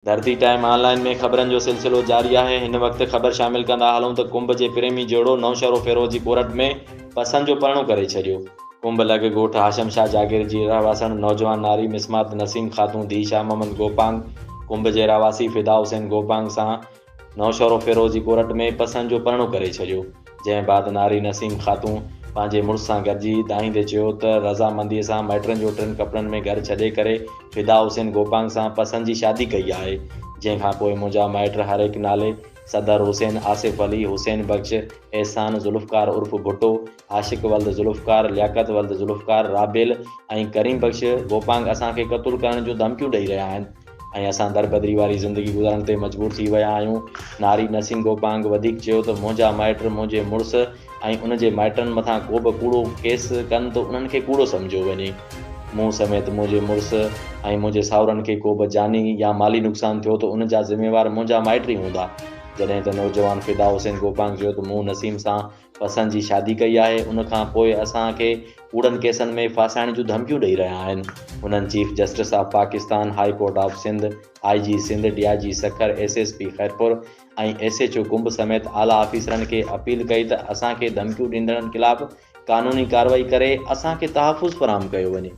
ڌرتي ٽائيم آن لائين ۾ خبرن جو سلسلو جاري آهي هن وقت خبر شامل ڪندا هلون ته ڪنب جي پريمي جوڙو نوشهروفيروز جي ڪورٽ ۾ پسند جو پرڻو ڪري ڇڏيو. ڪنب لڳ ڳوٺ هاشم شاهه جاگير جي رهواسڻ نوجوان ناري مسمات نسيم خاتون ڌيء شاهه محمد گوپانگ ڪنب جي رهواسي فدا حسين گوپانگ سان نوشهروفيروز جي ڪورٽ ۾ پسند جو پرڻو ڪري ڇڏيو، جنهن بعد ناري نسيم خاتون پنهنجي مڙس سان گڏجي دانهيندي چيو ته رضامندي سان مائٽن جو ٽن ڪپڙن ۾ گهر ڇڏي ڪري فدا حسين گوپانگ سان پسند جي شادي ڪئي آهي، جنهن کان پوء منهنجا مائٽ هر هڪ نالي صدر حسين، آصف علي، حسين بخش، احسان، ذوالفقار عرف ڀٽو، عاشق ولد ذوالفقار، لياقت ولد ذوالفقار، رابيل ۽ ڪريم بخش گوپانگ اسان کي قتل ڪرڻ جون ڌمڪيون ڏئي رهيا آهن. ۽ اسان دربدري واري زندگي گذارڻ تي مجبور ٿي ويا آهيون. ناري نسيم گوپانگ وڌيڪ چيو ته منهنجا مائٽ منهنجي مڙس ۽ ان جي مائٽن مٿان ڪوبه ڪوڙو ڪيس ڪن ته انهن کي ڪوڙو سمجهيو وڃي. مون سميت منهنجي مڙس ۽ منهنجي ساهرن کي ڪوبه جاني يا مالي نقصان ٿيو ته ان جا ذميوار منهنجا مائٽ ئي هوندا. جڏهن ته نوجوان فدا حسين گوپانگ چيو ته مون نسيم سان پسند جي شادي ڪئي آهي ان کان پوء اسان کي ڪوڙن ڪيسن ۾ ڦاسائڻ جون ڌمڪيون ڏئي رهيا آهن. هنن chief justice of Pakistan, high court of Sindh, I G Sindh, D I G Sukkur, S S P Khairpur ۽ S H O Kumb سميت اعليٰ آفيسرن کي اپيل ڪئي ته اسان کي ڌمڪيون ڏيندڙن خلاف قانوني ڪارروائي ڪري اسان کي تحفظ فراهم ڪيو وڃي.